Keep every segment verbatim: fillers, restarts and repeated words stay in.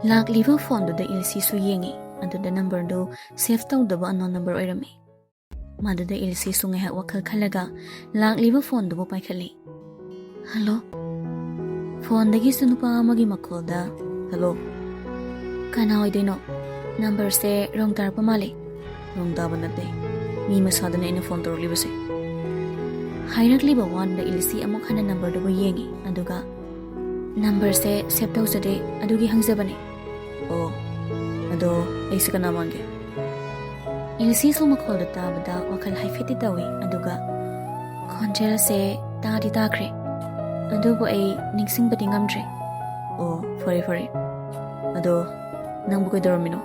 ꯂꯥꯛꯂꯤꯕ ꯐꯣꯟꯗꯨꯗ ꯏꯜꯁꯤꯁꯨ ꯌꯦꯡꯉꯤ꯫ ꯑꯗꯨꯗ ꯅꯝꯕꯔꯗꯨ ꯁꯦꯚ ꯇꯧꯗꯕ ꯑꯟꯅꯣꯟ ꯅꯝꯕꯔ ꯑꯣꯏꯔꯝꯃꯤ꯫ ꯃꯗꯨꯗ ꯏꯜꯁꯤꯁꯨ ꯉꯥꯏꯍꯥꯛ ꯋꯥꯈꯜ ꯈꯜꯂꯒ ꯂꯥꯛꯂꯤꯕ ꯐꯣꯟꯗꯨꯕꯨ ꯄꯥꯏꯈꯠꯂꯤ꯫ "ꯍꯜꯂꯣ?" ꯐꯣꯟꯗꯒꯤꯁꯨ ꯅꯨꯄꯥ ꯑꯃꯒꯤ ꯃꯈꯣꯜꯗ, "ꯍꯜꯂꯣ?" "ꯀꯅꯥ ꯑꯣꯏꯗꯣꯏꯅꯣ? ꯅꯝꯕꯔꯁꯦ ꯔꯣꯡ ꯇꯥꯔꯛꯄ ꯃꯥꯜꯂꯦ꯫" "ꯔꯣꯡ ꯇꯥꯕ ꯅꯠꯇꯦ꯫ ꯃꯤ ꯃꯁꯥꯗꯅ ꯑꯩꯅ ꯐꯣꯟ ꯇꯧꯔꯛꯂꯤꯕꯁꯦ꯫" ꯍꯥꯏꯔꯛꯂꯤꯕ ꯋꯥꯗꯨꯗ ꯏꯜꯁꯤ ꯑꯃꯨꯛ ꯍꯟꯅ ꯅꯝꯕꯔꯗꯨꯕꯨ ꯌꯦꯡꯉꯤ꯫ ꯑꯗꯨꯒ, "ꯅꯝꯕꯔꯁꯦ ꯁꯦꯚ ꯇꯧꯖꯗꯦ, ꯑꯗꯨꯒꯤ ꯍꯪꯖꯕꯅꯦ꯫" "ꯑꯣ, ꯑꯗꯣ ꯑꯩꯁꯦ ꯀꯅꯥ ꯃꯥꯟꯒꯦ?" ꯏꯜꯁꯤꯁꯨ ꯃꯈꯣꯜꯗꯣ ꯇꯥꯕꯗ ꯋꯥꯈꯜ ꯍꯥꯏꯐꯦꯠꯇꯤ ꯇꯧꯏ, ꯑꯗꯨꯒ, "ꯈꯣꯟꯖꯦꯜꯁꯦ ꯇꯥꯗꯤ ꯇꯥꯈ꯭ꯔꯦ, ꯑꯗꯨꯕꯨ ꯑꯩ ꯅꯤꯡꯁꯤꯡꯕꯗꯤ ꯉꯝꯗ꯭ꯔꯦ꯫" "ꯑꯣ, ꯐꯔꯦ, ꯐꯔꯦ꯫ ꯑꯗꯣ ꯅꯪꯕꯨ ꯀꯩꯗꯧꯔꯝꯃꯤꯅꯣ?"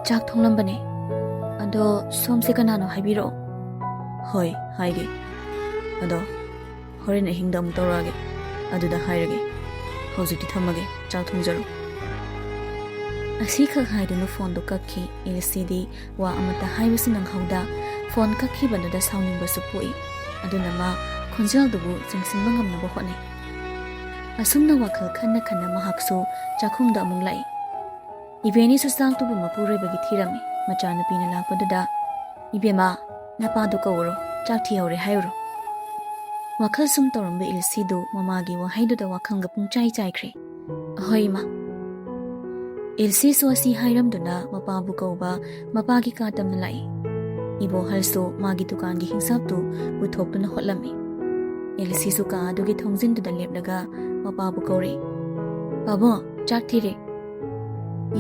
"ꯆꯥꯛ ꯊꯣꯡꯂꯝꯕꯅꯦ꯫ ꯑꯗꯣ ꯁꯣꯝꯁꯦ ꯀꯅꯥꯅꯣ ꯍꯥꯏꯕꯤꯔꯛꯑꯣ꯫" "ꯍꯣꯏ, ꯍꯥꯏꯒꯦ꯫ ꯑꯗꯣ ꯍꯣꯔꯦꯟ ꯑꯍꯤꯡꯗ ꯑꯃꯨꯛ ꯇꯧꯔꯛꯑꯒꯦ, ꯑꯗꯨꯗ ꯍꯥꯏꯔꯒꯦ꯫ ꯍꯧꯖꯤꯛꯇꯤ ꯊꯝꯃꯒꯦ, ꯆꯥꯛ ꯊꯣꯡꯖꯔꯣ꯫" ꯑꯁꯤꯈꯛ ꯍꯥꯏꯗꯨꯅ ꯐꯣꯟꯗꯨ ꯀꯛꯈꯤ꯫ ꯏꯜꯁꯤꯗꯤ ꯋꯥ ꯑꯃꯠꯇ ꯍꯥꯏꯕꯁꯨ ꯅꯪꯍꯧꯗ ꯐꯣꯟ ꯀꯛꯈꯤꯕꯗꯨꯗ ꯁꯥꯎꯅꯤꯡꯕꯁꯨ ꯄꯣꯛꯏ꯫ ꯑꯗꯨꯅ ꯃꯥ ꯈꯣꯟꯖꯦꯜꯗꯨꯕꯨ ꯆꯤꯡꯁꯤꯟꯕ ꯉꯝꯅꯕ ꯍꯣꯠꯅꯩ꯫ ꯑꯁꯨꯝꯅ ꯋꯥꯈꯜ ꯈꯟꯅ ꯈꯟꯅ ꯃꯍꯥꯛꯁꯨ ꯆꯥꯛꯈꯨꯝꯗ ꯑꯃꯨꯛ ꯂꯥꯛꯏ꯫ ꯏꯕꯦꯅꯤꯁꯨ ꯆꯥꯛꯇꯨꯕꯨ ꯃꯄꯨꯔꯣꯏꯕꯒꯤ ꯊꯤꯔꯝꯃꯤ꯫ ꯃꯆꯥꯅꯨꯄꯤꯅ ꯂꯥꯛꯄꯗꯨꯗ, "ꯏꯕꯦꯝꯃ, ꯅꯄꯥꯗꯨ ꯀꯧꯔꯣ, ꯆꯥꯛ ꯊꯤꯍꯧꯔꯦ ꯍꯥꯏꯔꯨꯔꯣ꯫" ꯋꯥꯈꯜ ꯁꯨꯝ ꯇꯧꯔꯝꯕ ꯏꯜꯁꯤꯗꯨ ꯃꯃꯥꯒꯤ ꯋꯥꯍꯩꯗꯨꯗ ꯋꯥꯈꯜꯒ ꯄꯨꯡꯆꯥꯏ ꯆꯥꯏꯈ꯭ꯔꯦ꯫ "ꯑꯍꯣꯏ, ꯏꯃꯥ꯫" ꯏꯜꯁꯤꯁꯨ ꯑꯁꯤ ꯍꯥꯏꯔꯝꯗꯨꯅ ꯃꯄꯥꯕꯨ ꯀꯧꯕ ꯃꯄꯥꯒꯤ ꯀꯥ ꯇꯝꯅ ꯂꯥꯛꯏ꯫ ꯏꯕꯣꯍꯜꯁꯨ ꯃꯥꯒꯤ ꯗꯨꯀꯥꯟꯒꯤ ꯍꯤꯡꯁꯥꯞꯇꯨ ꯄꯨꯊꯣꯛꯇꯨꯅ ꯍꯣꯠꯂꯝꯃꯤ꯫ ꯏꯜꯁꯤꯁꯨ ꯀꯥ ꯑꯗꯨꯒꯤ ꯊꯣꯡꯖꯤꯟꯗꯨꯗ ꯂꯦꯞꯂꯒ ꯃꯄꯥꯕꯨ ꯀꯧꯔꯦ, "ꯄꯥꯕꯨꯡ, ꯆꯥꯛ ꯊꯤꯔꯦ꯫"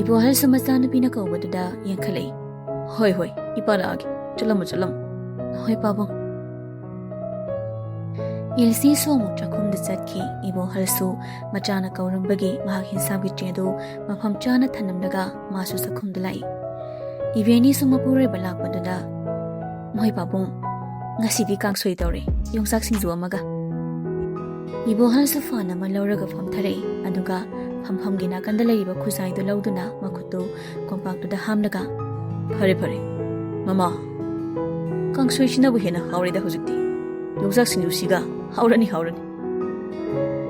ꯏꯕꯣꯍꯜꯁꯨ ꯃꯆꯥꯅꯨꯄꯤꯅ ꯀꯧꯕꯗꯨꯗ ꯌꯦꯡꯈꯠꯂꯛꯏ꯫ "ꯍꯣꯏ, ꯍꯣꯏ, ꯏꯄꯥ ꯂꯥꯛꯑꯒꯦ꯫ ꯆꯠꯂꯝꯃꯣ, ꯆꯠꯂꯝꯃꯣ꯫" "ꯍꯣꯏ, ꯄꯥꯕꯨꯡ꯫" ꯏꯜꯁꯤꯁꯨ ꯑꯃꯨꯛ ꯆꯥꯛꯈꯨꯝꯗ ꯆꯠꯈꯤ꯫ ꯏꯕꯣꯍꯜꯁꯨ ꯃꯆꯥꯅ ꯀꯧꯔꯝꯕꯒꯤ ꯃꯍꯥꯛ ꯍꯤꯡꯁꯥꯞꯀꯤ ꯇ꯭ꯔꯦꯗꯨ ꯃꯐꯝ ꯆꯥꯅ ꯊꯅꯝꯂꯒ ꯃꯥꯁꯨ ꯆꯥꯛꯈꯨꯝꯗ ꯂꯥꯛꯏ꯫ ꯏꯕꯦꯅꯤꯁꯨ ꯃꯄꯨꯔꯣꯏꯕ ꯂꯥꯛꯄꯗꯨꯗ, "ꯃꯣꯏ ꯄꯥꯕꯨꯡ, ꯉꯁꯤꯗꯤ ꯀꯥꯡꯁꯣꯏ ꯇꯧꯔꯦ, ꯌꯣꯡꯆꯥꯛ ꯁꯤꯡꯖꯨ ꯑꯃꯒ꯫" ꯏꯕꯣꯍꯜꯁꯨ ꯐꯥꯟ ꯑꯃ ꯂꯧꯔꯒ ꯐꯝꯊꯔꯛꯏ꯫ ꯑꯗꯨꯒ ꯐꯝꯐꯝꯒꯤ ꯅꯥꯀꯟꯗ ꯂꯩꯔꯤꯕ ꯈꯨꯖꯥꯏꯗꯨ ꯂꯧꯗꯨꯅ ꯃꯈꯨꯠꯇꯨ ꯀꯣꯝꯄꯥꯛꯇꯨꯗ ꯍꯥꯝꯂꯒ, "ꯐꯔꯦ, ꯐꯔꯦ, ꯃꯃꯥ, ꯀꯥꯡꯁꯣꯏꯁꯤꯅꯕꯨ ꯍꯦꯟꯅ ꯍꯥꯎꯔꯦꯗ ꯍꯧꯖꯤꯛꯇꯤ꯫ ꯌꯣꯡꯆꯥꯛ ꯁꯤꯡꯖꯨꯁꯤꯒ ꯍꯥꯎꯔꯅꯤ, ꯍꯥꯎꯔꯅꯤ꯫"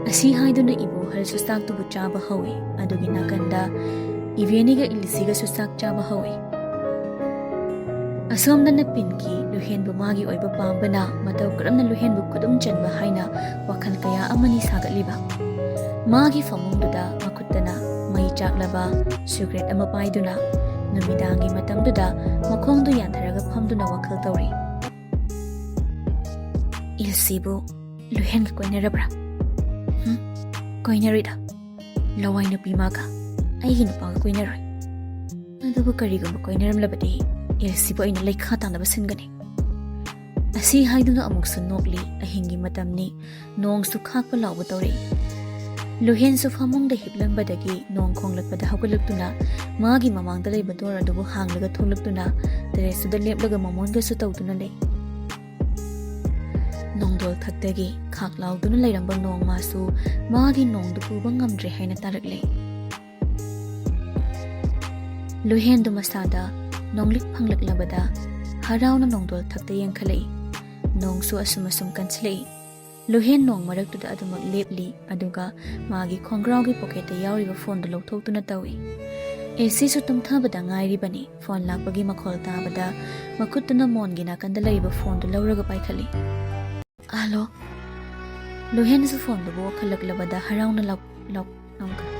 ꯑꯁꯤ ꯍꯥꯏꯗꯨꯅ ꯏꯕꯣꯍꯜꯁꯨ ꯆꯥꯛꯇꯨꯕꯨ ꯆꯥꯕ ꯍꯧꯏ꯫ ꯑꯗꯨꯒꯤ ꯅꯥꯀꯟꯗ ꯏꯕꯦꯅꯤꯒ ꯏꯜꯁꯤꯒꯁꯨ ꯆꯥꯛ ꯆꯥꯕ ꯍꯧꯏ꯫ ꯑꯁꯣꯝꯗꯅ ꯄꯤꯟꯀꯤ ꯂꯨꯍꯦꯟꯕꯨ ꯃꯥꯒꯤ ꯑꯣꯏꯕ ꯄꯥꯝꯕꯅ ꯃꯇꯧ ꯀꯔꯝꯅ ꯂꯨꯍꯦꯟꯕꯨ ꯈꯨꯗꯨꯝ ꯆꯟꯕ ꯍꯥꯏꯅ ꯋꯥꯈꯜ ꯀꯌꯥ ꯑꯃꯅꯤ ꯁꯥꯒꯠꯂꯤꯕ꯫ ꯃꯥꯒꯤ ꯐꯃꯨꯡꯗꯨꯗ ꯃꯈꯨꯠꯇꯅ ꯃꯩ ꯆꯥꯛꯂꯕ ꯁꯤꯒꯔꯦꯠ ꯑꯃ ꯄꯥꯏꯗꯨꯅ ꯅꯨꯃꯤꯗꯥꯡꯒꯤ ꯃꯇꯝꯗꯨꯗ ꯃꯈꯣꯡꯗꯨ ꯌꯥꯟꯊꯔꯒ ꯐꯝꯗꯨꯅ ꯋꯥꯈꯜ ꯇꯧꯔꯤ꯫ ꯏꯜꯁꯤꯕꯨ ꯂꯨꯍꯦꯟꯒ ꯀꯣꯏꯅꯔꯕ꯭ꯔꯥ? ꯍꯨꯝ? ꯀꯣꯏꯅꯔꯣꯏꯗ꯫ ꯂꯋꯥꯏ ꯅꯨꯄꯤ ꯃꯥꯒ ꯑꯩꯒꯤ ꯅꯨꯄꯥꯒ ꯀꯣꯏꯅꯔꯣꯏ꯫ ꯑꯗꯨꯕꯨ ꯀꯔꯤꯒꯨꯝꯕ ꯀꯣꯏꯅꯔꯝꯂꯕꯗꯤ ꯏꯜꯁꯤꯕꯨ ꯑꯩꯅ ꯂꯩꯈꯥ ꯇꯥꯅꯕ ꯁꯤꯟꯒꯅꯤ꯫ ꯑꯁꯤ ꯍꯥꯏꯗꯨꯅ ꯑꯃꯨꯛꯁꯨ ꯅꯣꯛꯂꯤ꯫ ꯑꯍꯤꯡꯒꯤ ꯃꯇꯝꯅꯤ꯫ ꯅꯣꯡꯁꯨ ꯈꯥꯛꯄ ꯂꯥꯎꯕ ꯇꯧꯔꯛꯏ꯫ ꯂꯨꯍꯦꯟꯁꯨ ꯐꯃꯨꯡꯗ ꯍꯤꯞꯂꯝꯕꯗꯒꯤ ꯅꯣꯡ ꯈꯣꯡꯂꯛꯄꯗ ꯍꯧꯒꯠꯂꯛꯇꯨꯅ ꯃꯥꯒꯤ ꯃꯃꯥꯡꯗ ꯂꯩꯕ ꯗꯣꯔ ꯑꯗꯨꯕꯨ ꯍꯥꯡꯂꯒ ꯊꯣꯛꯂꯛꯇꯨꯅ ꯇꯦꯔꯦꯁꯇꯨꯗ ꯂꯦꯞꯂꯒ ꯃꯃꯣꯟꯒꯁꯨ ꯇꯧꯗꯨꯅ ꯂꯩ꯫ ꯅꯣꯡꯗꯣꯜ ꯊꯛꯇꯒꯤ ꯈꯥꯛ ꯂꯥꯎꯗꯨꯅ ꯂꯩꯔꯝꯕ ꯅꯣꯡ ꯃꯥꯁꯨ ꯃꯥꯒꯤ ꯅꯣꯡꯗꯨ ꯄꯨꯕ ꯉꯝꯗ꯭ꯔꯦ ꯍꯥꯏꯅ ꯇꯥꯔꯛꯂꯦ꯫ ꯂꯨꯍꯦꯟꯗꯨ ꯃꯁꯥꯗ ꯅꯣꯡꯂꯤꯛ ꯐꯪꯂꯛꯂꯕꯗ ꯍꯔꯥꯎꯅ ꯅꯣꯡꯗꯣꯜ ꯊꯛꯇ ꯌꯦꯡꯈꯠꯂꯛꯏ꯫ ꯅꯣꯡꯁꯨ ꯑꯁꯨꯝ ꯑꯁꯨꯝ ꯀꯟꯁꯤꯜꯂꯛꯏ꯫ ꯂꯨꯍꯦꯟ ꯅꯣꯡ ꯃꯔꯛꯇꯨꯗ ꯑꯗꯨꯃꯛ ꯂꯦꯞꯂꯤ, ꯑꯗꯨꯒ ꯃꯥꯒꯤ ꯈꯣꯡꯒ꯭ꯔꯥꯎꯒꯤ ꯄꯣꯀꯦꯠꯇ ꯌꯥꯎꯔꯤꯕ ꯐꯣꯟꯗꯨ ꯂꯧꯊꯣꯛꯇꯨꯅ ꯇꯧꯏ꯫ ꯑꯦꯁꯤꯁꯨ ꯇꯨꯝꯊꯕꯗ ꯉꯥꯏꯔꯤꯕꯅꯤ꯫ ꯐꯣꯟ ꯂꯥꯛꯄꯒꯤ ꯃꯈꯣꯜ ꯇꯥꯕꯗ ꯃꯈꯨꯠꯇꯨꯅ ꯃꯣꯟꯒꯤ ꯅꯥꯀꯟꯗ ꯂꯩꯔꯤꯕ ꯐꯣꯟꯗꯨ ꯂꯧꯔꯒ ꯄꯥꯏꯈꯠꯂꯤ꯫ ꯍꯜꯂꯣ꯫ ꯂꯨꯍꯦꯟꯁꯨ ꯐꯣꯟꯗꯨꯕꯨ ꯑꯣꯛꯈꯠꯂꯛꯂꯕꯗ ꯍꯔꯥꯎꯅ ꯂꯥꯎ-, ꯂꯥꯎ-, ꯂꯥꯎꯈꯠ-,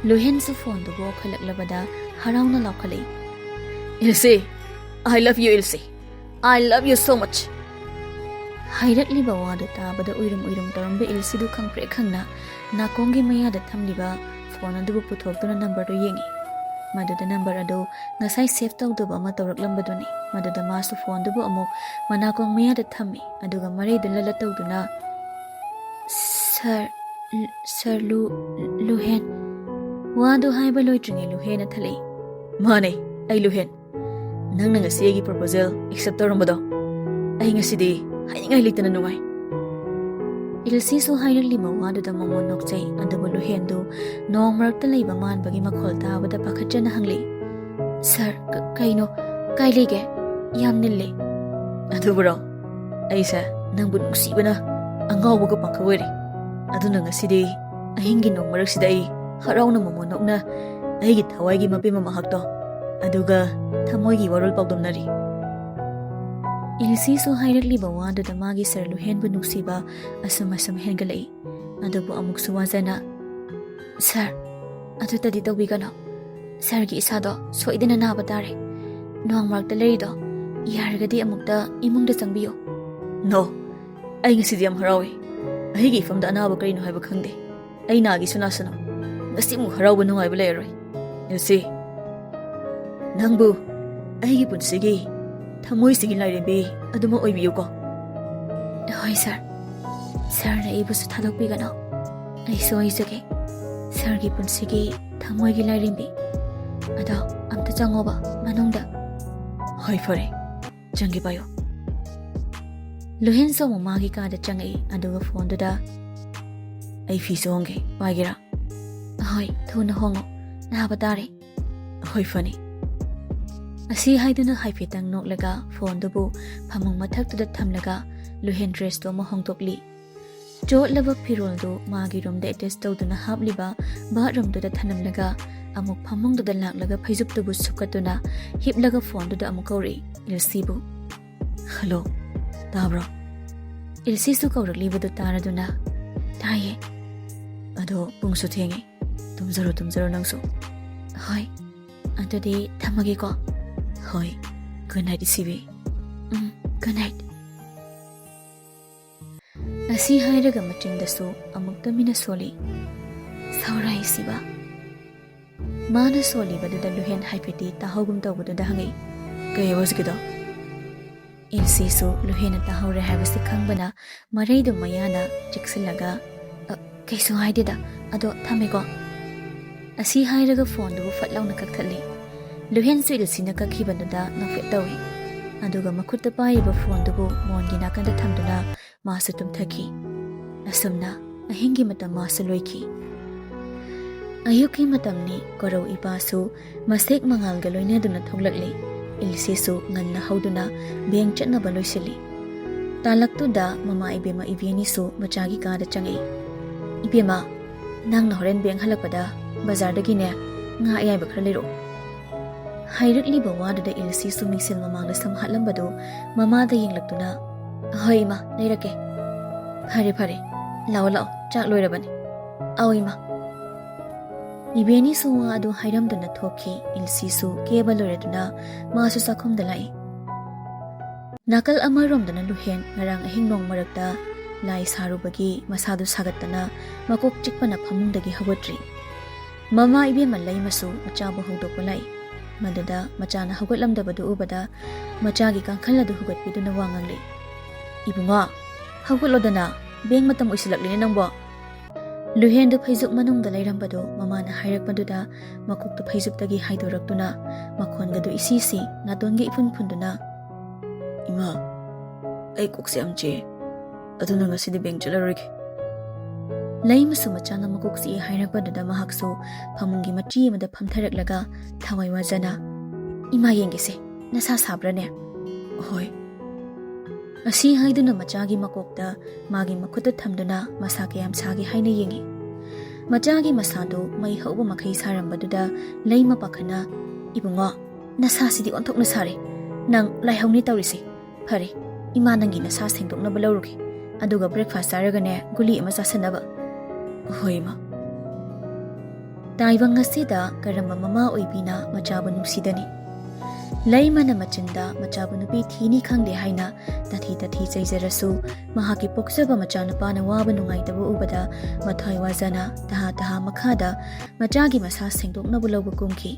ꯂꯨꯍꯦꯟꯁꯨ ꯐꯣꯟꯗꯨꯕꯨ ꯑꯣꯛꯈꯠꯂꯛꯂꯕꯗ ꯍꯔꯥꯎꯅ ꯂꯥꯎꯈꯠꯂꯛꯏ꯫ "ꯏꯜꯁꯤ, I love you, ꯏꯜꯁꯤ꯫ I love you so much." ꯍꯥꯏꯔꯛꯂꯤꯕ ꯋꯥꯗꯨ ꯇꯥꯕꯗ ꯎꯏꯔꯨꯝ ꯎꯏꯔꯨꯝ ꯇꯧꯔꯝꯕ ꯏꯜꯁꯤꯗꯨ ꯈꯪꯄ꯭ꯔꯦꯛ ꯈꯪꯅ ꯅꯥꯀꯣꯡꯒꯤ ꯃꯌꯥꯗ ꯊꯝꯂꯤꯕ ꯐꯣꯟ ꯑꯗꯨꯕꯨ ꯄꯨꯊꯣꯛꯇꯨꯅ ꯅꯝꯕꯔꯗꯨ ꯌꯦꯡꯉꯤ꯫ ꯃꯗꯨꯗ ꯅꯝꯕꯔ ꯑꯗꯨ ꯉꯁꯥꯏ ꯁꯦꯚ ꯇꯧꯗꯕ ꯑꯃ ꯇꯧꯔꯛꯂꯝꯕꯗꯨꯅꯤ꯫ ꯃꯗꯨꯗ ꯃꯥꯁꯨ ꯐꯣꯟꯗꯨꯕꯨ ꯑꯃꯨꯛ ꯃꯅꯥꯀꯣꯡ ꯃꯌꯥꯗ ꯊꯝꯃꯤ, ꯑꯗꯨꯒ ꯃꯔꯩꯗꯨ ꯂꯜꯂ ꯇꯧꯗꯨꯅ, "ꯁꯥꯔ, ꯁꯥꯔ ꯂꯨ, ꯂꯨꯍꯦꯟ?" ꯋꯥꯗꯨ ꯍꯥꯏꯕ ꯂꯣꯏꯗ꯭ꯔꯤꯉꯩ ꯂꯨꯍꯦꯟꯅ ꯊꯠꯂꯛꯏ꯫ "ꯃꯥꯅꯦ, ꯑꯩ ꯂꯨꯍꯦꯟ꯫ ꯅꯪꯅ ꯉꯁꯤ ꯑꯩꯒꯤ ꯄ꯭ꯔꯣꯄꯣꯖꯦꯜ ꯑꯦꯛꯁꯦꯞ ꯇꯧꯔꯝꯕꯗꯣ, ꯑꯩ ꯉꯁꯤꯗꯤ ꯍꯥꯏꯅꯤꯡꯉꯥꯏ ꯂꯩꯇꯅ ꯅꯨꯡꯉꯥꯏ꯫" ꯏꯜꯁꯤꯁꯨ ꯍꯥꯏꯔꯛꯂꯤꯕ ꯋꯥꯗꯨꯗ ꯃꯃꯣꯟ ꯅꯣꯛꯆꯩ, ꯑꯗꯨꯕꯨ ꯂꯨꯍꯦꯟꯗꯨ ꯅꯣꯡ ꯃꯔꯛꯇ ꯂꯩꯕ ꯃꯥꯟꯕꯒꯤ ꯃꯈꯣꯜ ꯇꯥꯕꯗ ꯄꯥꯈꯠꯆꯅ ꯍꯪꯂꯤ, "ꯁꯥꯔ, ꯀ-, ꯀꯩꯅꯣ? ꯀꯥꯏ ꯂꯩꯒꯦ? ꯌꯥꯝ ꯅꯤꯜꯂꯦ꯫" "ꯑꯗꯨꯕꯨꯔꯣ? ꯑꯩꯁꯦ ꯅꯪꯕꯨ ꯅꯨꯡꯁꯤꯕꯅ ꯑꯉꯥꯎꯕꯒ ꯄꯥꯡꯈꯛ ꯑꯣꯏꯔꯦ꯫ ꯑꯗꯨꯅ ꯉꯁꯤꯗꯤ ꯑꯍꯤꯡꯒꯤ ꯅꯣꯡ ꯃꯔꯛꯁꯤꯗ ꯑꯩ ꯍꯔꯥꯎꯅ ꯃꯣꯃꯣꯟ ꯅꯣꯛꯅ ꯑꯩꯒꯤ ꯊꯋꯥꯏꯒꯤ ꯃꯄꯦꯝꯃ ꯃꯍꯥꯛꯇꯣ, ꯑꯗꯨꯒ ꯊꯃꯣꯏꯒꯤ ꯋꯥꯔꯣꯜ ꯄꯥꯎꯗꯝꯅꯔꯤ꯫ ꯏꯜꯁꯤꯁꯨ ꯍꯥꯏꯔꯛꯂꯤꯕ ꯋꯥꯗꯨꯗ ꯃꯥꯒꯤ ꯁꯥꯔ ꯂꯨꯍꯦꯟꯕꯨ ꯅꯨꯡꯁꯤꯕ ꯑꯁꯨꯝ ꯑꯁꯨꯝ ꯍꯦꯟꯒꯠꯂꯛꯏ꯫ ꯑꯗꯨꯕꯨ ꯑꯃꯨꯛꯁꯨ ꯋꯥꯖꯅ, "ꯁꯥꯔ, ꯑꯗꯨꯇꯗꯤ ꯇꯧꯕꯤꯒꯅꯨ꯫ ꯁꯥꯔꯒꯤ ꯏꯁꯥꯗꯣ ꯁꯣꯏꯗꯅ ꯅꯥꯕ ꯇꯥꯔꯦ꯫ ꯅꯣꯡ ꯃꯔꯛꯇ ꯂꯩꯔꯤꯗꯣ, ꯌꯥꯔꯒꯗꯤ ꯑꯃꯨꯛꯇ ꯏꯃꯨꯡꯗ ꯆꯪꯕꯤꯌꯨ꯫" "ꯅꯣ, ꯑꯩ ꯉꯁꯤꯗꯤ ꯌꯥꯝ ꯍꯔꯥꯎꯏ꯫ ꯑꯩꯒꯤ ꯏꯐꯝꯗ ꯑꯅꯥꯕ ꯀꯔꯤꯅꯣ ꯍꯥꯏꯕ ꯈꯪꯗꯦ꯫ ꯑꯩ ꯅꯥꯒꯤꯁꯨ ꯅꯥꯁꯅꯨ꯫ ꯉꯁꯤꯃꯨꯛ ꯍꯔꯥꯎꯕ ꯅꯨꯡꯉꯥꯏꯕ ꯂꯩꯔꯔꯣꯏ꯫ ꯏꯜꯁꯤ, ꯅꯪꯕꯨ ꯑꯩꯒꯤ ꯄꯨꯟꯁꯤꯒꯤ ꯊꯃꯣꯏꯁꯤꯒꯤ ꯂꯥꯏꯔꯦꯝꯕꯤ ꯑꯗꯨꯃꯛ ꯑꯣꯏꯕꯤꯌꯨꯀꯣ꯫" "ꯍꯣꯏ ꯁꯥꯔ꯫ ꯁꯥꯔꯅ ꯑꯩꯕꯨꯁꯨ ꯊꯥꯗꯣꯛꯄꯤꯒꯅꯨ꯫ ꯑꯩꯁꯨ ꯑꯣꯏꯖꯒꯦ ꯁꯥꯔꯒꯤ ꯄꯨꯟꯁꯤꯒꯤ ꯊꯃꯣꯏꯒꯤ ꯂꯥꯏꯔꯦꯝꯕꯤ꯫ ꯑꯗꯣ ꯑꯝꯇ ꯆꯪꯉꯣꯕ ꯃꯅꯨꯡꯗ꯫" "ꯍꯣꯏ, ꯐꯔꯦ꯫ ꯆꯪꯒꯦ ꯄꯥꯏꯌꯣ꯫" ꯂꯨꯍꯦꯟꯁꯨ ꯑꯃꯨꯛ ꯃꯥꯒꯤ ꯀꯥꯗ ꯆꯪꯉꯛꯏ, ꯑꯗꯨꯒ ꯐꯣꯟꯗꯨꯗ, "ꯑꯩ ꯐꯤꯁꯨ ꯍꯣꯡꯒꯦ, ꯄꯥꯏꯒꯦꯔꯥ?" "ꯍꯣꯏ, ꯊꯨꯅ ꯍꯣꯡꯉꯣ, ꯅꯥꯕ ꯇꯥꯔꯦ꯫" "ꯍꯣꯏ, ꯐꯅꯤ꯫" ꯑꯁꯤ ꯍꯥꯏꯗꯨꯅ ꯍꯥꯏꯐꯦꯠꯇꯪ ꯅꯣꯛꯂꯒ ꯐꯣꯟꯗꯨꯕꯨ ꯐꯃꯨꯡ ꯃꯊꯛꯇꯨꯗ ꯊꯝꯂꯒ ꯂꯨꯍꯦꯟ ꯗ꯭ꯔꯦꯁꯇꯨ ꯑꯃ ꯍꯣꯡꯗꯣꯛꯂꯤ꯫ ꯆꯣꯠꯂꯕ ꯐꯤꯔꯣꯜꯗꯨ ꯃꯥꯒꯤ ꯔꯨꯝꯗ ꯑꯦꯇꯦꯆ ꯇꯧꯗꯨꯅ ꯍꯥꯞꯂꯤꯕ ꯕꯥꯠꯔꯨꯝꯗꯨꯗ ꯊꯅꯝꯂꯒ ꯑꯃꯨꯛ ꯐꯃꯨꯡꯗꯨꯗ ꯂꯥꯛꯂꯒ ꯐꯩꯖꯨꯞꯇꯨꯕꯨ ꯁꯨꯞꯀꯠꯇꯨꯅ ꯍꯤꯞꯂꯒ ꯐꯣꯟꯗꯨꯗ ꯑꯃꯨꯛ ꯀꯧꯔꯛꯏ ꯏꯜꯁꯤꯕꯨ꯫ "ꯍꯜꯂꯣ, ꯇꯥꯕ꯭ꯔꯣ?" ꯏꯜꯁꯤꯁꯨ ꯀꯧꯔꯛꯂꯤꯕꯗꯨ ꯇꯥꯔꯗꯨꯅ, "ꯇꯥꯏꯌꯦ꯫" "ꯑꯗꯣ ꯄꯨꯡꯁꯨ ꯊꯦꯡꯉꯦ, ꯇꯨꯝꯖꯔꯣ, ꯇꯨꯝꯖꯔꯣ ꯅꯪꯁꯨ꯫" "ꯍꯣꯏ, ꯑꯗꯨꯗꯤ ꯊꯝꯃꯒꯦꯀꯣ꯫" "ꯍꯣꯏ, ꯒꯨꯗ ꯅꯥꯏꯠ ꯏꯁꯤꯕꯤ꯫" "ꯎꯝ, ꯒꯨꯗ ꯅꯥꯏꯠ꯫" ꯑꯁꯤ ꯍꯥꯏꯔꯒ ꯃꯆꯤꯟꯗꯁꯨ ꯑꯃꯨꯛꯇ ꯃꯤꯅ ꯁꯣꯜꯂꯤ꯫ "ꯁꯧꯔꯥꯏ ꯁꯤꯕ꯫" ꯃꯥꯅ ꯁꯣꯜꯂꯤꯕꯗꯨꯗ ꯂꯨꯍꯦꯟ ꯍꯥꯏꯐꯦꯠꯇꯤ ꯇꯥꯍꯧꯒꯨꯝ ꯇꯧꯕꯗꯨꯗ ꯍꯪꯉꯛꯏ, "ꯀꯩ ꯍꯥꯏꯕ ꯍꯧꯖꯤꯛꯀꯤꯗꯣ?" ꯏꯜꯁꯤꯁꯨ ꯂꯨꯍꯦꯟꯅ ꯇꯥꯍꯧꯔꯦ ꯍꯥꯏꯕꯁꯤ ꯈꯪꯕꯅ ꯃꯔꯩꯗꯨ ꯃꯌꯥꯅ ꯆꯤꯛꯁꯤꯜꯂꯒ, "ꯑ, ꯀꯩꯁꯨ ꯍꯥꯏꯗꯦꯗ, ꯑꯗꯣ ꯊꯝꯃꯦꯀꯣ꯫" ꯑꯁꯤ ꯍꯥꯏꯔꯒ ꯐꯣꯟꯗꯨꯕꯨ ꯐꯠ ꯂꯥꯎꯅ ꯀꯛꯊꯠꯂꯤ꯫ ꯂꯨꯍꯦꯟꯁꯨ ꯏꯜꯁꯤꯅ ꯀꯛꯈꯤꯕꯗꯨꯗ ꯅꯣꯛꯐꯦꯠ ꯇꯧꯏ꯫ ꯑꯗꯨꯒ ꯃꯈꯨꯠꯇ ꯄꯥꯏꯔꯤꯕ ꯐꯣꯟꯗꯨꯕꯨ ꯃꯣꯟꯒꯤ ꯅꯥꯀꯟꯗ ꯊꯝꯗꯨꯅ ꯃꯥꯁꯨ ꯇꯨꯝꯊꯈꯤ꯫ ꯑꯁꯨꯝꯅ ꯑꯍꯤꯡꯒꯤ ꯃꯇꯝ ꯃꯥꯁꯨ ꯂꯣꯏꯈꯤ꯫ ꯑꯌꯨꯛꯀꯤ ꯃꯇꯝꯅꯤ, ꯀꯣꯔꯧ ꯏꯄꯥꯁꯨ ꯃꯁꯦꯛ ꯃꯉꯥꯜꯒ ꯂꯣꯏꯅꯗꯨꯅ ꯊꯣꯛꯂꯛꯂꯤ꯫ ꯏꯜꯁꯤꯁꯨ ꯉꯟꯅ ꯍꯧꯗꯨꯅ ꯕꯦꯡ ꯆꯠꯅꯕ ꯂꯣꯏꯁꯤꯜꯂꯤ꯫ ꯇꯥꯂꯛꯇꯨꯗ ꯃꯃꯥ ꯏꯕꯦꯝꯃ ꯏꯕꯦꯅꯤꯁꯨ ꯃꯆꯥꯒꯤ ꯀꯥꯗ ꯆꯪꯉꯛꯏ꯫ "ꯏꯕꯦꯝꯃ, ꯅꯪꯅ ꯍꯣꯔꯦꯟ ꯕꯦꯡ ꯍꯜꯂꯛꯄꯗ ꯕꯖꯥꯔꯗꯒꯤꯅꯦ ꯉꯥ ꯑꯌꯥꯏꯕ ꯈꯔ ꯂꯩꯔꯛꯑꯣ"꯫ ꯍꯥꯏꯔꯛꯂꯤꯕ ꯋꯥꯗꯨꯗ ꯏꯜꯁꯤꯁꯨ ꯃꯤꯡꯁꯦꯜ ꯃꯃꯥꯡꯗ ꯁꯝ ꯍꯥꯠꯂꯝꯕꯗꯨ ꯃꯃꯥꯗ ꯌꯦꯡꯂꯛꯇꯨꯅ, "ꯍꯣꯏ ꯏꯃꯥ, ꯂꯩꯔꯛꯀꯦ"꯫ "ꯐꯔꯦ ꯐꯔꯦ, ꯂꯥꯛꯑꯣ ꯂꯥꯛꯑꯣ, ꯆꯥꯛ ꯂꯣꯏꯔꯕꯅꯤ"꯫ "ꯑꯧ ꯏꯃꯥ"꯫ ꯏꯕꯦꯅꯤꯁꯨ ꯋꯥ ꯑꯗꯨ ꯍꯥꯏꯔꯝꯗꯅ ꯊꯣꯛꯈꯤ꯫ ꯏꯜꯁꯤꯁꯨ ꯀꯦꯕ ꯂꯣꯏꯔꯗꯨꯅ ꯃꯥꯁꯨ ꯆꯥꯛꯈꯨꯝꯗ ꯂꯥꯛꯏ꯫ ꯅꯥꯀꯜ ꯑꯃꯔꯣꯝꯗꯅ ꯂꯨꯍꯦꯟ ꯉꯔꯥꯡ ꯑꯍꯤꯡ ꯅꯣꯡ ꯃꯔꯛꯇ ꯂꯥꯏ ꯁꯥꯔꯨꯕꯒꯤ ꯃꯁꯥꯗꯨ ꯁꯥꯒꯠꯇꯅ ꯃꯀꯣꯛ ꯆꯤꯛꯄꯅ ꯐꯃꯨꯡꯗꯒꯤ ꯍꯧꯒꯠꯇ꯭ꯔꯤ꯫ ꯃꯃꯥ ꯏꯕꯦꯝꯃ ꯂꯩꯃꯁꯨ ꯃꯆꯥꯕꯨ ꯍꯧꯗꯣꯛꯄ ꯂꯥꯛꯏ꯫ ꯃꯗꯨꯗ ꯃꯆꯥꯅ ꯍꯧꯒꯠꯂꯝꯗꯕꯗꯨ ꯎꯕꯗ ꯃꯆꯥꯒꯤ ꯀꯥꯡꯈꯜ ꯑꯗꯨ ꯍꯨꯒꯠꯄꯤꯗꯨꯅ ꯋꯥ ꯉꯥꯡꯂꯛꯏ꯫ "ꯏꯕꯨꯡꯉꯣ, ꯍꯧꯒꯠꯂꯣꯗꯅ, ꯕꯦꯡ ꯃꯇꯝ ꯑꯣꯏꯁꯤꯜꯂꯛꯂꯤꯅꯦ ꯅꯪꯕꯣ"꯫ ꯂꯨꯍꯦꯟꯗꯨ ꯐꯩꯖꯨꯞ ꯃꯅꯨꯡꯗ ꯂꯩꯔꯝꯕꯗꯨ ꯃꯃꯥꯅ ꯍꯥꯏꯔꯛꯄꯗꯨꯗ ꯃꯀꯣꯛꯇꯨ ꯐꯩꯖꯨꯞꯇꯒꯤ ꯍꯥꯏꯗꯣꯔꯛꯇꯨꯅ ꯃꯈꯣꯟꯒꯗꯨ ꯏꯁꯤꯁꯤ ꯅꯥꯇꯣꯟꯒ ꯏꯐꯨꯟ ꯐꯨꯟꯗꯨꯅ, "ꯏꯃꯥ, ꯑꯩ ꯀꯣꯛꯁꯦ ꯌꯥꯝ ꯆꯤꯛꯑꯦ, ꯑꯗꯨꯅ ꯉꯁꯤꯗꯤ ꯕꯦꯡ ꯆꯠꯂꯔꯣꯏꯒꯦ"꯫ ꯂꯩꯃꯁꯨ ꯃꯆꯥꯅ ꯃꯀꯣꯛ ꯆꯤꯛꯑꯦ ꯍꯥꯏꯔꯛꯄꯗꯨꯗ ꯃꯍꯥꯛꯁꯨ ꯐꯃꯨꯡꯒꯤ ꯃꯆꯤ ꯑꯃꯗ ꯐꯝꯊꯔꯛꯂꯒ ꯊꯋꯥꯏ ꯋꯥꯖꯅ, "ꯏꯃꯥ ꯌꯦꯡꯒꯦꯁꯦ, ꯅꯁꯥ ꯁꯥꯕ꯭ꯔꯥꯅꯦ?" "ꯍꯣꯏ"꯫ ꯑꯁꯤ ꯍꯥꯏꯗꯨꯅ ꯃꯆꯥꯒꯤ ꯃꯀꯣꯛꯇ ꯃꯥꯒꯤ ꯃꯈꯨꯠꯇ ꯊꯝꯗꯨꯅ ꯃꯁꯥ ꯀꯌꯥꯝ ꯁꯥꯒꯦ ꯍꯥꯏꯅ ꯌꯦꯡꯉꯤ꯫ ꯃꯆꯥꯒꯤ ꯃꯁꯥꯗꯨ ꯃꯩ ꯍꯧꯕ ꯃꯈꯩ ꯁꯥꯔꯝꯕꯗꯨꯗ ꯂꯩꯃ ꯄꯥꯈꯠꯅ, "ꯏꯕꯨꯡꯉꯣ, ꯅꯁꯥꯁꯤꯗꯤ ꯑꯣꯟꯊꯣꯛꯅ ꯁꯥꯔꯦ꯫ ꯅꯪ ꯂꯥꯏꯍꯧꯅꯤ ꯇꯧꯔꯤꯁꯦ꯫ ꯐꯔꯦ, ꯏꯃꯥ ꯅꯪꯒꯤ ꯅꯁꯥ ꯁꯦꯡꯗꯣꯛꯅꯕ ꯂꯧꯔꯨꯒꯦ꯫ ꯑꯗꯨꯒ breakfast ꯆꯥꯔꯒꯅꯦ ꯒꯨꯂꯤ ꯑꯃ ꯆꯥꯁꯟꯅꯕ"꯫ "ꯍꯣꯏ ꯏꯃꯥ"꯫ ꯇꯥꯏꯕꯪ ꯑꯁꯤꯗ ꯀꯔꯝꯕ ꯃꯃꯥ ꯑꯣꯏꯕꯤꯅ ꯃꯆꯥꯕꯨ ꯅꯨꯡꯁꯤꯗꯅꯤ? ꯂꯩꯃꯅ ꯃꯆꯤꯟꯗ ꯃꯆꯥꯕꯨ ꯅꯨꯄꯤ ꯊꯤꯅꯤ ꯈꯪꯗꯦ ꯍꯥꯏꯅ ꯇꯥꯊꯤ ꯇꯥꯊꯤ ꯆꯩꯖꯔꯁꯨ, ꯃꯍꯥꯛꯀꯤ ꯄꯣꯛꯆꯕ ꯃꯆꯥꯅꯨꯄꯥꯅ ꯋꯥꯕ ꯅꯨꯡꯉꯥꯏꯇꯕ ꯎꯕꯗ ꯃꯊ꯭ꯋꯥꯏ ꯋꯥꯖꯅ ꯇꯍꯥ ꯇꯍꯥ ꯃꯈꯥꯗ ꯃꯆꯥꯒꯤ ꯃꯁꯥ ꯁꯦꯡꯗꯣꯛꯅꯕ ꯂꯧꯕ ꯀꯨꯝꯈꯤ꯫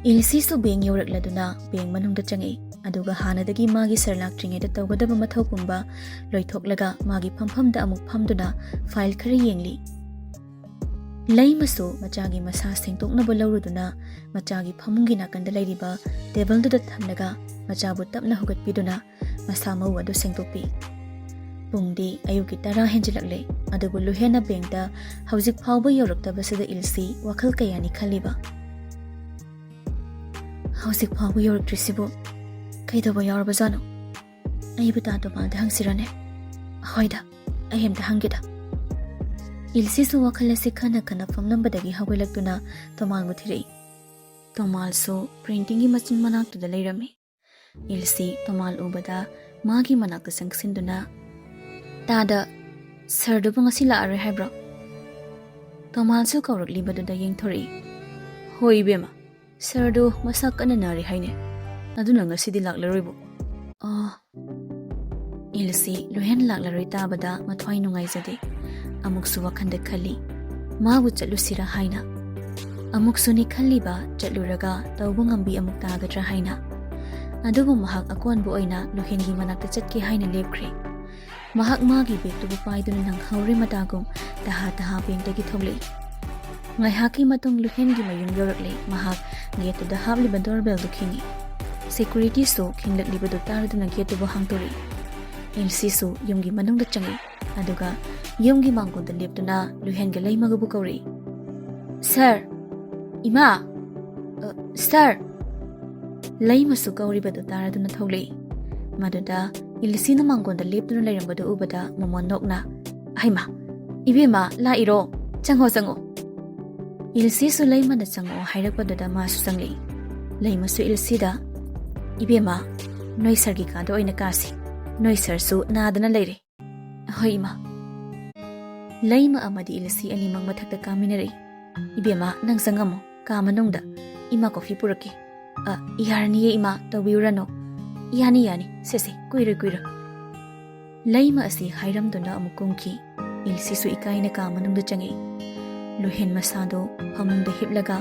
ꯏꯜꯁꯤꯁꯨ ꯕꯦꯡ ꯌꯧꯔꯛꯂꯗꯨꯅ ꯕꯦꯡ ꯃꯅꯨꯡꯗ ꯆꯪꯉꯛꯏ꯫ ꯑꯗꯨꯒ ꯍꯥꯟꯅꯗꯒꯤ ꯃꯥꯒꯤ ꯁꯥꯔ ꯂꯥꯛꯇ꯭ꯔꯤꯉꯩꯗ ꯇꯧꯒꯗꯕ ꯃꯊꯧ ꯄꯨꯝꯕ ꯂꯣꯏꯊꯣꯛꯂꯒ ꯃꯥꯒꯤ ꯐꯝꯐꯝꯗ ꯑꯃꯨꯛ ꯐꯝꯗꯨꯅ ꯐꯥꯏꯜ ꯈꯔ ꯌꯦꯡꯂꯤ꯫ ꯂꯩꯃꯁꯨ ꯃꯆꯥꯒꯤ ꯃꯁꯥ ꯁꯦꯡꯗꯣꯛꯅꯕ ꯂꯧꯔꯨꯗꯨꯅ ꯃꯆꯥꯒꯤ ꯐꯃꯨꯡꯒꯤ ꯅꯥꯀꯟꯗ ꯂꯩꯔꯤꯕ ꯇꯦꯕꯜꯗꯨꯗ ꯊꯝꯂꯒ ꯃꯆꯥꯕꯨ ꯇꯞꯅ ꯍꯧꯒꯠꯄꯤꯗꯨꯅ ꯃꯁꯥ ꯃꯎ ꯑꯗꯨ ꯁꯦꯡꯗꯣꯛꯄꯤ꯫ ꯄꯨꯡꯗꯤ ꯑꯌꯨꯛꯀꯤ ꯇꯔꯥ ꯍꯦꯟꯖꯤꯜꯂꯛꯂꯦ, ꯑꯗꯨꯕꯨ ꯂꯨꯍꯦꯟꯅ ꯕꯦꯡꯇ ꯍꯧꯖꯤꯛ ꯐꯥꯎꯕ ꯌꯧꯔꯛꯇꯕꯁꯤꯗ ꯏꯜꯁꯤ ꯋꯥꯈꯜ ꯀꯌꯥꯅꯤ ꯈꯜꯂꯤꯕ꯫ "ꯍꯧꯖꯤꯛ ꯐꯥꯎꯕ ꯌꯧꯔꯛꯇ꯭ꯔꯤꯁꯤꯕꯨ ꯀꯩꯗꯧꯕ ꯌꯥꯎꯔꯕꯖꯥꯠꯅꯣ? ꯑꯩꯕꯨ ꯇꯥ ꯇꯣꯃꯥꯗ ꯍꯪꯁꯤꯔꯅꯦ? ꯍꯣꯏꯗ, ꯑꯩ ꯑꯝꯇ ꯍꯪꯒꯦꯗ"꯫ ꯏꯜꯁꯤꯁꯨ ꯋꯥꯈꯜ ꯑꯁꯤ ꯈꯟꯅ ꯈꯟꯅ ꯐꯝꯂꯝꯕꯗꯒꯤ ꯍꯧꯒꯠꯂꯛꯇꯨꯅ ꯇꯣꯃꯥꯜꯕꯨ ꯊꯤꯔꯛꯏ꯫ ꯇꯣꯃꯥꯜꯁꯨ ꯄ꯭ꯔꯤꯟꯇꯤꯡꯒꯤ ꯃꯆꯤꯟ ꯃꯅꯥꯛꯇꯨꯗ ꯂꯩꯔꯝꯃꯤ꯫ ꯏꯜꯁꯤ ꯇꯣꯃꯥꯜ ꯎꯕꯗ ꯃꯥꯒꯤ ꯃꯅꯥꯛꯇ ꯆꯪꯁꯤꯟꯗꯨꯅ, "ꯇꯥꯗ, ꯁꯥꯔꯗꯨꯕꯨ ꯉꯁꯤ ꯂꯥꯛꯑꯔꯣꯏ ꯍꯥꯏꯕ꯭ꯔꯣ?" ꯇꯣꯃꯥꯜꯁꯨ ꯀꯧꯔꯛꯂꯤꯕꯗꯨꯗ ꯌꯦꯡꯊꯣꯔꯛꯏ꯫ "ꯍꯣꯏ ꯏꯕꯦꯝꯃ, ꯁꯥꯔꯗꯨ ꯃꯁꯥ ꯀꯟꯅ ꯅꯥꯔꯤ ꯍꯥꯏꯅꯦ, ꯑꯗꯨꯅ ꯉꯁꯤꯗꯤ ꯂꯥꯛꯂꯔꯣꯏꯕꯨ꯫" ꯑꯣ꯫ ꯏꯜꯁꯤ ꯂꯨꯍꯦꯟ ꯂꯥꯛꯂꯔꯣꯏ ꯇꯥꯕꯗ ꯃꯊ꯭ꯋꯥꯏ ꯅꯨꯡꯉꯥꯏꯖꯗꯦ꯫ ꯑꯃꯨꯛꯁꯨ ꯋꯥꯈꯜꯗ ꯈꯜꯂꯤ, ꯃꯥꯕꯨ ꯆꯠꯂꯨꯁꯤꯔꯥ ꯍꯥꯏꯅ꯫ ꯑꯃꯨꯛꯁꯨꯅꯤ ꯈꯜꯂꯤꯕ, ꯆꯠꯂꯨꯔꯒ ꯇꯧꯕ ꯉꯝꯕꯤ ꯑꯃꯨꯛ ꯇꯥꯒꯗ꯭ꯔꯥ ꯍꯥꯏꯅ꯫ ꯑꯗꯨꯕꯨ ꯃꯍꯥꯛ ꯑꯀꯣꯟꯕ ꯑꯣꯏꯅ ꯂꯨꯍꯦꯟꯒꯤ ꯃꯅꯥꯛꯇ ꯆꯠꯀꯦ ꯍꯥꯏꯅ ꯂꯦꯞꯈ꯭ꯔꯦ꯫ ꯃꯍꯥꯛ ꯃꯥꯒꯤ ꯕꯦꯒꯇꯨꯕꯨ ꯄꯥꯏꯗꯨꯅ ꯅꯪꯍꯧꯔꯦ ꯃꯇꯥꯒꯨꯝ ꯇꯍꯥ ꯇꯍꯥ ꯕꯦꯡꯛꯇꯒꯤ ꯊꯣꯛꯂꯛꯏ꯫ ꯉꯥꯏꯍꯥꯛꯀꯤ ꯃꯇꯨꯡ ꯂꯨꯍꯦꯟꯒꯤ ꯃꯌꯨꯝ ꯌꯧꯔꯛꯂꯦ꯫ ꯃꯍꯥꯛ ꯒꯦꯠꯇꯨꯗ ꯍꯥꯞꯂꯤꯕ ꯗꯣꯔꯕꯦꯜꯗꯨ ꯈꯤꯡꯏ꯫ ꯁꯦꯀ꯭ꯌꯨꯔꯤꯇꯤꯁꯨ ꯈꯤꯡꯂꯛꯂꯤꯕꯗꯨ ꯇꯥꯔꯗꯨꯅ ꯒꯦꯠꯇꯨꯕꯨ ꯍꯥꯡꯗꯣꯔꯛꯏ꯫ ꯏꯜꯁꯤꯁꯨ ꯌꯨꯝꯒꯤ ꯃꯅꯨꯡꯗ ꯆꯪꯏ꯫ ꯑꯗꯨꯒ ꯌꯨꯝꯒꯤ ꯃꯥꯡꯒꯣꯟꯗ ꯂꯦꯞꯇꯨꯅ ꯂꯨꯍꯦꯟꯒ ꯂꯩꯃꯒꯕꯨ ꯀꯧꯔꯛꯏ꯫ "ꯁꯥꯔ! ꯏꯃꯥ! ꯑ, ꯁꯥꯔ!" ꯂꯩꯃꯁꯨ ꯀꯧꯔꯤꯕꯗꯨ ꯇꯥꯔꯗꯨꯅ ꯊꯣꯛꯂꯛꯏ꯫ ꯃꯗꯨꯗ ꯏꯜꯁꯤꯅ ꯃꯥꯡꯒꯣꯟꯗ ꯂꯦꯞꯇꯨꯅ ꯂꯩꯔꯝꯕꯗꯨ ꯎꯕꯗ ꯃꯃꯣꯟ ꯅꯣꯛꯅ, "ꯍꯩꯃꯥ! ꯏꯕꯦꯝꯃ, ꯂꯥꯛꯏꯔꯣ? ꯆꯪꯉꯣ, ꯆꯪꯉꯣ!" ꯏꯜꯁꯤꯁꯨ ꯂꯩꯃꯅ ꯆꯪꯉꯛꯑꯣ ꯍꯥꯏꯔꯛꯄꯗꯨꯗ ꯃꯥꯁꯨ ꯆꯪꯂꯛꯏ꯫ ꯂꯩꯃꯁꯨ ꯏꯜꯁꯤꯗ, "ꯏꯕꯦꯝꯃ, ꯅꯣꯏ ꯁꯥꯔꯒꯤ ꯀꯥꯗ ꯑꯣꯏꯅ ꯀꯥꯁꯤ꯫ ꯅꯣꯏ ꯁꯥꯔꯁꯨ ꯅꯥꯗꯅ ꯂꯩꯔꯦ꯫" "ꯍꯣꯏ, ꯏꯃꯥ꯫" ꯂꯩꯃ ꯑꯃꯗꯤ ꯏꯜꯁꯤ ꯑꯅꯤꯃꯛ ꯃꯊꯛꯇ ꯀꯥꯃꯤꯟꯅꯔꯛꯏ꯫ "ꯏꯕꯦꯝꯃ, ꯅꯪ ꯆꯪꯉꯝꯃꯣ, ꯀꯥ ꯃꯅꯨꯡꯗ꯫ ꯏꯃꯥ ꯀꯣꯐꯤ ꯄꯨꯔꯛꯀꯦ꯫" "ꯑ, ꯌꯥꯔꯅꯤꯌꯦ, ꯏꯃꯥ, ꯇꯧꯕꯤꯔꯨꯔꯅꯨ꯫" "ꯌꯥꯅꯤ, ꯌꯥꯅꯤ, ꯁꯦ, ꯁꯦ, ꯀꯨꯏꯔꯣꯏ, ꯀꯨꯏꯔꯣꯏ꯫" ꯂꯩꯃ ꯑꯁꯤ ꯍꯥꯏꯔꯝꯗꯨꯅ ꯑꯃꯨꯛ ꯀꯨꯝꯈꯤ꯫ ꯏꯜꯁꯤꯁꯨ ꯏꯀꯥꯏꯅ ꯀꯥ ꯃꯅꯨꯡꯗ ꯆꯪꯉꯛꯏ꯫ ꯂꯨꯍꯦꯟ ꯃꯁꯥꯗꯣ ꯐꯃꯨꯡꯗ ꯍꯤꯞꯂꯒ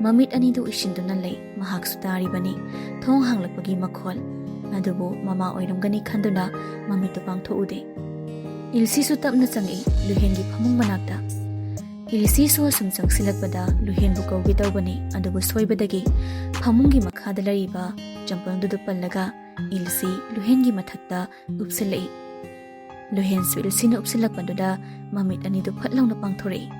ꯃꯃꯤꯠ ꯑꯅꯤꯗꯨ ꯎꯏꯁꯤꯟꯗꯨꯅ ꯂꯩ꯫ ꯃꯍꯥꯛꯁꯨ ꯇꯥꯔꯤꯕꯅꯤ ꯊꯣꯡ ꯍꯥꯡꯂꯛꯄꯒꯤ ꯃꯈꯣꯜ꯫ ꯑꯗꯨꯕꯨ ꯃꯃꯥ ꯑꯣꯏꯔꯝꯒꯅꯤ ꯈꯟꯗꯨꯅ ꯃꯃꯤꯠꯇꯨ ꯄꯥꯡꯊꯣꯛꯎꯗꯦ꯫ ꯏꯜꯁꯤꯁꯨ ꯇꯞꯅ ꯆꯪꯉꯛꯏ ꯂꯨꯍꯦꯟꯒꯤ ꯐꯃꯨꯡ ꯃꯅꯥꯛꯇ꯫ ꯏꯜꯁꯤꯁꯨ ꯑꯁꯨꯝ ꯆꯪꯁꯤꯜꯂꯛꯄꯗ ꯂꯨꯍꯦꯟꯕꯨ ꯀꯧꯒꯦ ꯇꯧꯕꯅꯤ, ꯑꯗꯨꯕꯨ ꯁꯣꯏꯕꯗꯒꯤ ꯐꯃꯨꯡꯒꯤ ꯃꯈꯥꯗ ꯂꯩꯔꯤꯕ ꯆꯝꯄꯜꯗꯨꯗ ꯄꯜꯂꯒ ꯏꯜꯁꯤ ꯂꯨꯍꯦꯟꯒꯤ ꯃꯊꯛꯇ ꯎꯞꯁꯤꯜꯂꯛꯏ꯫ ꯂꯨꯍꯦꯟꯁꯨ ꯏꯜꯁꯤꯅ ꯎꯞꯁꯤꯜꯂꯛꯄꯗꯨꯗ ꯃꯃꯤꯠ ꯑꯅꯤꯗꯨ ꯐꯠ ꯂꯥꯎꯅ ꯄꯥꯡꯊꯣꯔꯛꯏ꯫